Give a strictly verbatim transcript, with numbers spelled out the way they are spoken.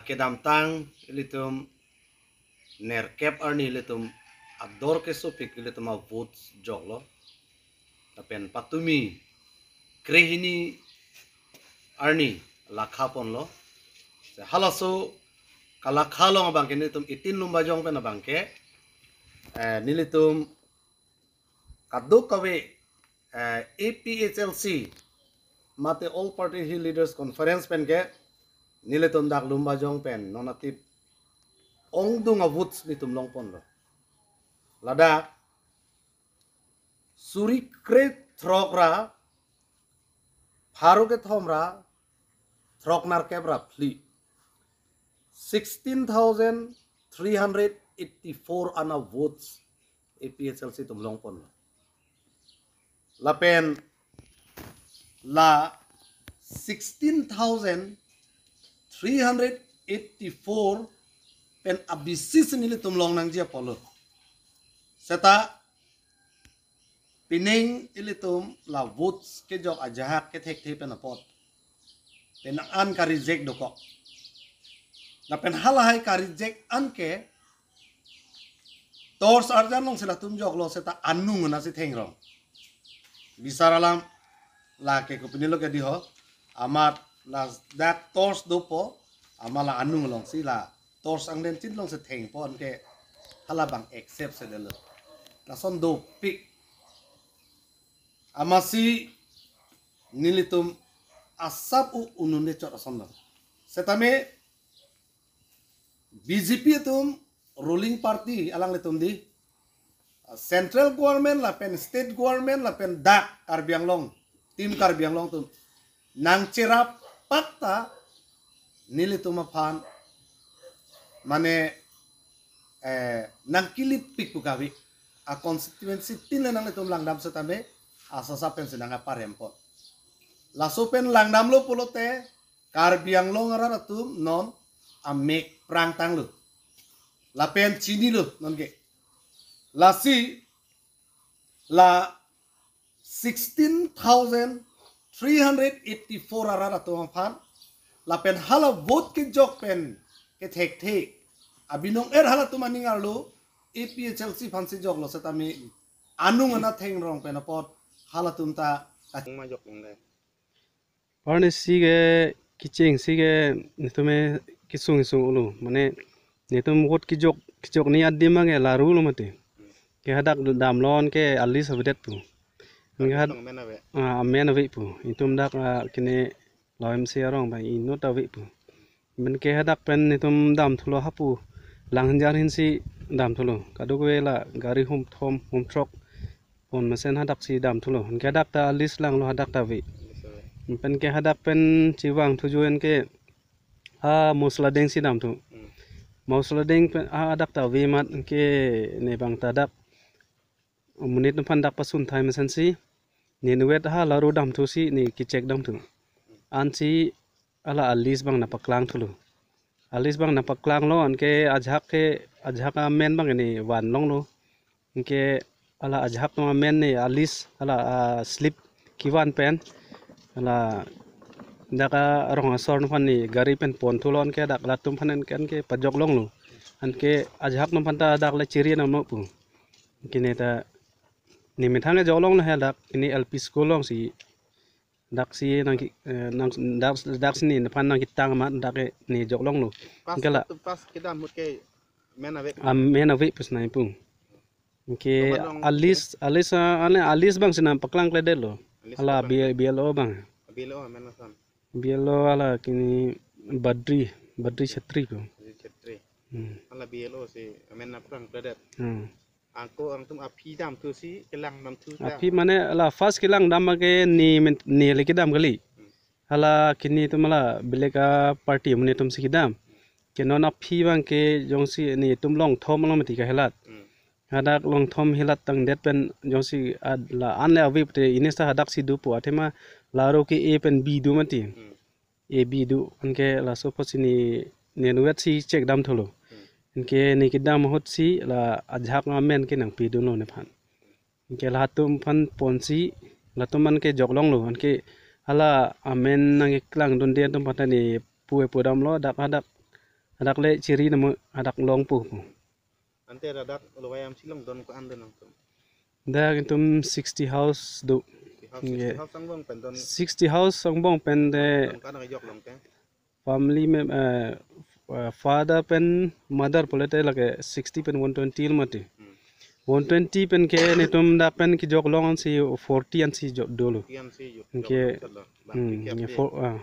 kedamtang ilitum nerkep arni ilitum ador kesopik ilitum avote joklo. Lapen patumi krehini arni lakha ponlo. Se halaso kalakha along abangke nelitum eighteen Lumbajong pen abangke, eh, nelitum kadokave, eh, A P H L C mate All Party Hill Leaders Conference penke nelitum dak Lumbajong pen non atip ongdung avotes nelitum longponlo. Ladak suri krethrok ra, pharo kethom ra, throk nerkep ra phli, sixteen thousand three hundred eighty-four an avotes A P H L C atum longponlo. Lapen la sixteen thousand three hundred eighty-four pen abisi si nelitum longnangji apotlo. Seta pining ilitum la votes kejok ajahak kethekthe pen apot penang an ka-reject dokok. Lapen halahai ka-reject anke torch arjan alongsi latum joklo seta anung anat si thengrong. Bisar alam lake kopinilo ke diho, amat ladak torch dopo, amat la anung alongsi la torch angden chin alongsi thengpo anke halabang accept sedetlo. Lason dopik. Amatsi nelitum asap u ununde chot ason dam. Setame B J P atum ruling party alanglitum di, central government lapen state government lapen dak Karbi Anglong, Team Karbi Anglong atum nangcherap pakta nelitum aphan mane, eh, nangkilip pik pu kave. A constituency tin le nanglitum langdam setame asap asap pensi nang aparempot. Laso pen langdamlo pulote Karbi Anglong arat atum non amek prangtanglo. Lapen chinilo nonke. Lasi la sixteen thousand three hundred eighty-four arat atum aphan lapen hala vote kejok pen kethekthe abinong er halatum aning arlo A P H L C aphansi joklo setame anung anat thengrong pen apot halatum ta kachingma jok longle. Arnisi ke kechengsi ke netum kesung kesung ulo. Mane netum vote kejok kejok ni adim abang ke larulo mati. Ke hadak damlo anke a-list avedet pu. Anke had- Tong men ave. Ah, amen ave pu. Itum dak, ah, kene law M C arong abang inut ave pu. Anke hadak pen netum damthulo hapu. Langhinjar ahinsi damthulo. Kadokave la gari hum thom hum throk pon mesen hadak si damthulo. Anke hadak ta a-list langlo hadak ta ave. Anke hadak pen chevangthu join ke a Mosladeng si damthu. Hmm. Mosladeng pen a hadak ta ave amat anke ne abang ta dak monit aphan dak pasun thai mesensi ne inutvet ha laru damthusi ne kechek damthu. Ansi hala a-list abang nangpaklangthulo. A-list abang nangpaklanglo anke ajahak ke ajahak amen abang ne vanlonglo. Anke hala ajahak atum amen ne a-list hala, ah, slip kevan pen hala dak arong asor atum aphan ne gari pen ponthulo anke dak latum aphan anke, anke pajok longlo. Anke ajahak atum aphan ta dak le chiri namlo pu. Anke ne ta ne methang ke jok longlo he dak kene L P school alongsi. Daksi nang ki, eh, nang dak daksi ne nephan nangketang amat dak ke ne jok longlo. Pas Anke la tu pas kedam ahut ke men ave. Amen ave pus nai pung. Anke Roman long a-list, a-list, ah, ane a-list abangsi nangpaklangkledetlo. A-list Hala abang. B-, B L O abang. B L O amen lason. B L O hala kene Badri, Badri Chetri pu. Badri Chetri. Hmm. Hala B L O si amen nangpaklangkledet. Hmm. Ako angtum aphi damthusi kelang damthu ta. Aphi mane la first kelang dam ke ne men-, ne le kedam kali. Hmm. Hala kene atum la belek a-party amonit atumsi kedam. Ke non aphi abang ke jongsi netum longthom along mati kahelat. Hmm. Hadak longthom helat tangdet pen jongsi ad-, la an le ave pute inista hadaksi dopo athema laru ke A pen B do mati. Hmm. A B do anke laso apotsi ne, ne inutvetsi chek damthulo. Hmm. Anke ne kedam ahutsi la ajahak amen ke nangpidunlo nephan. Anke latum aphan ponsi latum anke jok longlo. Anke hala amen nangkeklangdunde atum aphan ta ne pu-e pu damlo dak hadak Hadak le chiri namu hadak longpo pu. Ante hadak Lowai A M C along don ko-an don nangtum? Dak itum sixty house do. Sixty house, ye, sixty house angbong pen don. Sixty house angbong pen de. Don ko-an nang jok long ke? Family mem-, eh, eh, father pen mother pulote lake sixty pen one twenty mati. Hmm. One twenty pen ke netum dak pen kejok long ansi forty ansi jok dolo. Forty ansi jok, ke jok long solo. Bang, hmm, ke ye ke for, ah.